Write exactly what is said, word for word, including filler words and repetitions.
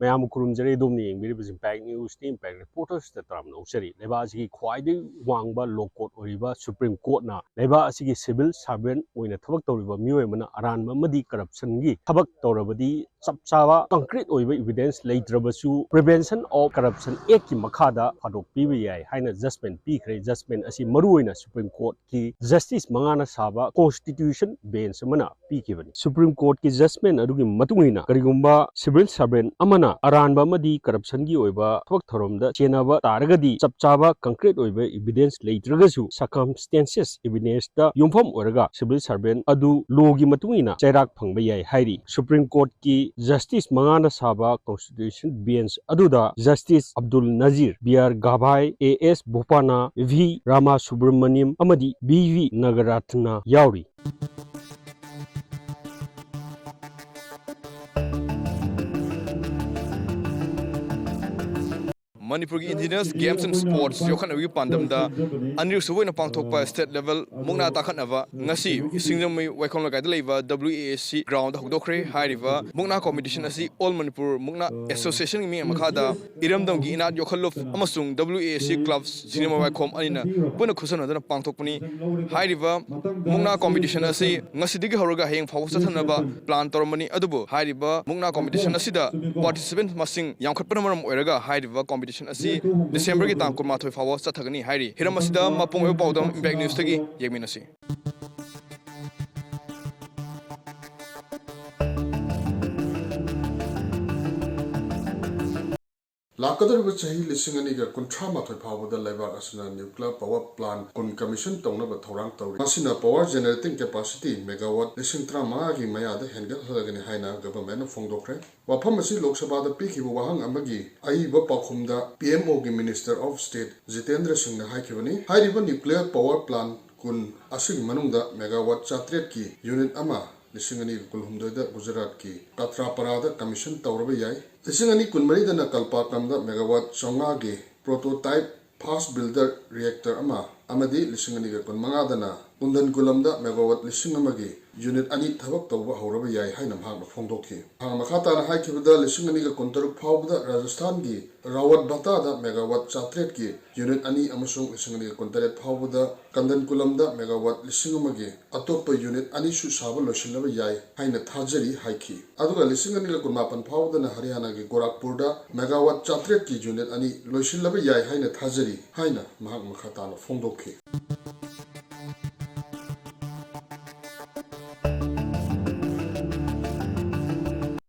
ꯃꯌꯥꯝꯕꯨ ꯈꯨꯔꯨꯝꯖꯔꯤ꯫ ꯑꯗꯣꯝꯅ ꯌꯦꯡꯕꯤꯔꯤꯕꯁꯤ Impact News ꯅꯤ, Impact Reporters ꯇ ꯇꯔꯥꯝꯅ ꯑꯣꯛꯆꯔꯤ꯫ ꯂꯩꯕꯥꯛ ꯑꯁꯤꯒꯤ ꯈ꯭ꯋꯥꯏꯗꯒꯤ ꯋꯥꯡꯕ law court ꯑꯣꯏꯔꯤꯕ Supreme Court ꯅ ꯂꯩꯕꯥꯛ ꯑꯁꯤꯒꯤ civil servant ꯑꯣꯏꯅ ꯊꯕꯛ ꯇꯧꯔꯤꯕ ꯃꯤꯑꯣꯏ ꯑꯃꯅ ꯑꯔꯥꯟꯕ ꯑꯃꯗꯤ corruption ꯒꯤ ꯊꯕꯛ ꯇꯧꯔꯕꯗꯤ ꯆꯞ ꯆꯥꯕ concrete ꯑꯣꯏꯕ evidence ꯂꯩꯇ꯭ꯔꯕꯁꯨ Prevention of Corruption Act ꯀꯤ ꯃꯈꯥꯗ ꯊꯥꯗꯣꯛꯄꯤꯕ ꯌꯥꯏ ꯍꯥꯏꯅ judgment ꯄꯤꯈ꯭ꯔꯦ꯫ Judgment ꯑꯁꯤ ꯃꯔꯨꯑꯣꯏꯅ Supreme Court ꯀꯤ justice ꯃꯉꯥꯅ ꯁꯥꯕ constitution bench ꯑꯃꯅ ꯄꯤꯈꯤꯕꯅꯤ꯫ Supreme Court ꯀꯤ judgment ꯑꯗꯨꯒꯤ ꯃꯇꯨꯡ ꯏꯟꯅ ꯀꯔꯤꯒꯨꯝꯕ civil servant ꯑꯃꯅ ꯑꯔꯥꯟꯕ ꯑꯃꯗꯤ corruption ꯒꯤ ꯑꯣꯏꯕ ꯊꯕꯛ ꯊꯧꯔꯝꯗ ꯆꯦꯟꯅꯕ ꯇꯥꯔꯒꯗꯤ ꯆꯞ ꯆꯥꯕ concrete ꯑꯣꯏꯕ evidence ꯂꯩꯇ꯭ꯔꯒꯁꯨ circumstances evidence ꯇ ꯌꯨꯝꯐꯝ ꯑꯣꯏꯔꯒ civil servant ꯑꯗꯨ law ꯒꯤ ꯃꯇꯨꯡ ꯏꯟꯅ ꯆꯩꯔꯥꯛ ꯐꯪꯕ ꯌꯥꯏ ꯍꯥꯏꯔꯤ꯫ Supreme Court ꯀꯤ justice ꯃꯉꯥꯅ ꯁꯥꯕ constitution bench ꯑꯗꯨꯗ Justice Abdul Nazir, B R Gabhai, A S Bopanna, V Ramasubramaniam ꯑꯃꯗꯤ B V Nagaratna ꯌꯥꯎꯔꯤ꯫ ꯃꯅꯤꯄꯨꯔꯒꯤ Indigenous Games and Sports ꯌꯣꯛꯈꯠꯅꯕꯒꯤ ꯄꯥꯟꯗꯝꯗ ꯑꯅꯤꯔꯛ ꯁꯨꯕ ꯑꯣꯏꯅ ꯄꯥꯡꯊꯣꯛꯄ state level ꯃꯨꯛꯅꯥ ꯇꯥꯈꯠꯅꯕ ꯉꯁꯤ ꯁꯤꯡꯖꯃꯩ ꯋꯥꯏꯈꯣꯝ ꯂꯩꯀꯥꯏꯗ ꯂꯩꯕ W A S C ground ꯗ ꯍꯧꯗꯣꯛꯈ꯭ꯔꯦ꯫ ꯍꯥꯏꯔꯤꯕ ꯃꯨꯛꯅꯥ competition ꯑꯁꯤ All Manipur ꯃꯨꯛꯅꯥ Association ꯒꯤ ꯃꯤꯠꯌꯦꯡ ꯃꯈꯥꯗ ꯏꯔꯝꯗꯝꯒꯤ ꯏꯅꯥꯠ ꯌꯣꯛꯈꯠꯂꯨꯞ ꯑꯃꯁꯨꯡ W A S C club ꯁꯤꯡꯖꯃꯩ ꯋꯥꯏꯈꯣꯝ ꯑꯅꯤꯅ ꯄꯨꯟꯅ ꯈꯨꯠꯁꯝꯅꯗꯨꯅ ꯄꯥꯡꯊꯣꯛꯄꯅꯤ꯫ ꯍꯥꯏꯔꯤꯕ ꯃꯨꯛꯅꯥ competition ꯑꯁꯤ ꯉꯁꯤꯗꯒꯤ ꯍꯧꯔꯒ ꯍꯌꯦꯡ ꯐꯥꯎꯕ ꯆꯠꯊꯅꯕ plan ꯇꯧꯔꯝꯕꯅꯤ, ꯑꯗꯨꯕꯨ ꯍꯥꯏꯔꯤꯕ ꯃꯨꯛꯅꯥ competition ꯑꯁꯤꯗ participant ꯃꯁꯤꯡ ꯌꯥꯝꯈꯠꯄꯅ ꯃꯔꯝ ꯑꯣꯏꯔꯒ ꯍꯥꯏꯔꯤꯕ competition ꯑꯁꯤ December ꯒꯤ ꯇꯥꯡ ꯀꯨꯟꯃꯥꯊꯣꯏ ꯐꯥꯎꯕ ꯆꯠꯊꯒꯅꯤ ꯍꯥꯏꯔꯤ꯫ ꯍꯤꯔꯝ ꯑꯁꯤꯗ ꯃꯄꯨꯡ ꯑꯣꯏꯕ ꯄꯥꯎꯗꯝ Impact News ꯇꯒꯤ ꯌꯦꯡꯃꯤꯟꯅꯁꯤ꯫ ꯂꯥꯛꯀꯗꯧꯔꯤꯕ ꯆꯍꯤ ꯂꯤꯁꯤꯡ ꯑꯅꯤꯒ ꯀꯨꯟꯊ꯭ꯔꯥ ꯃꯥꯊꯣꯏ ꯐꯥꯎꯕꯗ ꯂꯩꯕꯥꯛ ꯑꯁꯤꯅ nuclear power plant ꯀꯨꯟ commission ꯇꯧꯅꯕ ꯊꯧꯔꯥꯡ ꯇꯧꯔꯤ꯫ ꯃꯁꯤꯅ power generating capacity megawatt ꯂꯤꯁꯤꯡ ꯇꯔꯥꯃꯉꯥꯒꯤ ꯃꯌꯥꯗ ꯍꯦꯟꯒꯠꯍꯜꯂꯒꯅꯤ ꯍꯥꯏꯅ government ꯅ ꯐꯣꯡꯗꯣꯛꯈ꯭ꯔꯦ꯫ ꯋꯥꯐꯝ ꯑꯁꯤ ꯂꯣꯛ ꯁꯚꯥꯗ ꯄꯤꯈꯤꯕ ꯋꯥꯍꯪ ꯑꯃꯒꯤ ꯑꯏꯕ ꯄꯥꯎꯈꯨꯝꯗ P M O ꯒꯤ Minister of State ꯖꯤꯇꯦꯟꯗ꯭ꯔ ꯁꯤꯡꯅ ꯍꯥꯏꯈꯤꯕꯅꯤ꯫ ꯍꯥꯏꯔꯤꯕ nuclear power plant ꯀꯨꯟ ꯑꯁꯤꯒꯤ ꯃꯅꯨꯡꯗ megawatt ꯆꯥꯇ꯭ꯔꯦꯠꯀꯤ unit ꯑꯃ ꯂꯤꯁꯤꯡ ꯑꯅꯤꯒ ꯀꯨꯟꯍꯨꯝꯗꯣꯏꯗ ꯒꯨꯖꯔꯥꯠꯀꯤ ꯀꯥꯇ꯭ꯔꯥꯄꯥꯔꯥꯗ commission ꯇꯧꯔꯕ ꯌꯥꯏ꯫ ꯂꯤꯁꯤꯡ ꯑꯅꯤ ꯀꯨꯟꯃꯔꯤꯗꯅ ꯀꯜꯄꯥꯀ꯭ꯔꯝꯗ megawatt ꯆꯥꯝꯃꯉꯥꯒꯤ prototype fast breeder reactor ꯑꯃ ꯑꯃꯗꯤ ꯂꯤꯁꯤꯡ ꯑꯅꯤꯒ ꯀꯨꯟꯃꯉꯥꯗꯅ ꯀꯨꯟꯗꯟꯀꯨꯂꯝꯗ megawatt ꯂꯤꯁꯤꯡ ꯑꯃꯒꯤ unit ꯑꯅꯤ ꯊꯕꯛ ꯇꯧꯕ ꯍꯧꯔꯕ ꯌꯥꯏ ꯍꯥꯏꯅ ꯃꯍꯥꯛꯅ ꯐꯣꯡꯗꯣꯛꯈꯤ꯫ ꯃꯍꯥꯛꯅ ꯃꯈꯥ ꯇꯥꯅ ꯍꯥꯏꯈꯤꯕꯗ, ꯂꯤꯁꯤꯡ ꯑꯅꯤꯒ ꯀꯨꯟꯇꯔꯨꯛ ꯐꯥꯎꯕꯗ ꯔꯥꯖꯁꯊꯥꯟꯒꯤ ꯔꯥꯋꯠ ꯚꯥꯇꯥꯗ megawatt ꯆꯥꯇ꯭ꯔꯦꯠꯀꯤ unit ꯑꯅꯤ ꯑꯃꯁꯨꯡ ꯂꯤꯁꯤꯡ ꯑꯅꯤꯒ ꯀꯨꯟꯇꯔꯦꯠ ꯐꯥꯎꯕꯗ ꯀꯟꯗꯟꯀꯨꯂꯝꯗ megawatt ꯂꯤꯁꯤꯡ ꯑꯃꯒꯤ ꯑꯇꯣꯞꯄ unit ꯑꯅꯤꯁꯨ ꯁꯥꯕ ꯂꯣꯏꯁꯤꯜꯂꯕ ꯌꯥꯏ ꯍꯥꯏꯅ ꯊꯥꯖꯔꯤ ꯍꯥꯏꯈꯤ꯫ ꯑꯗꯨꯒ ꯂꯤꯁꯤꯡ ꯑꯅꯤꯒ ꯀꯨꯟꯃꯥꯄꯟ ꯐꯥꯎꯕꯗꯅ ꯍꯔꯤꯌꯥꯅꯥꯒꯤ ꯒꯣꯔꯥꯈꯄꯨꯔꯗ megawatt ꯆꯥꯇ꯭ꯔꯦꯠꯀꯤ unit ꯑꯅꯤ ꯂꯣꯏꯁꯤꯜꯂꯕ ꯌꯥꯏ ꯍꯥꯏꯅ ꯊꯥꯖꯔꯤ ꯍꯥꯏꯅ ꯃꯍꯥꯛ ꯃꯈꯥ ꯇꯥꯅ ꯐꯣꯡꯗꯣꯛꯈꯤ꯫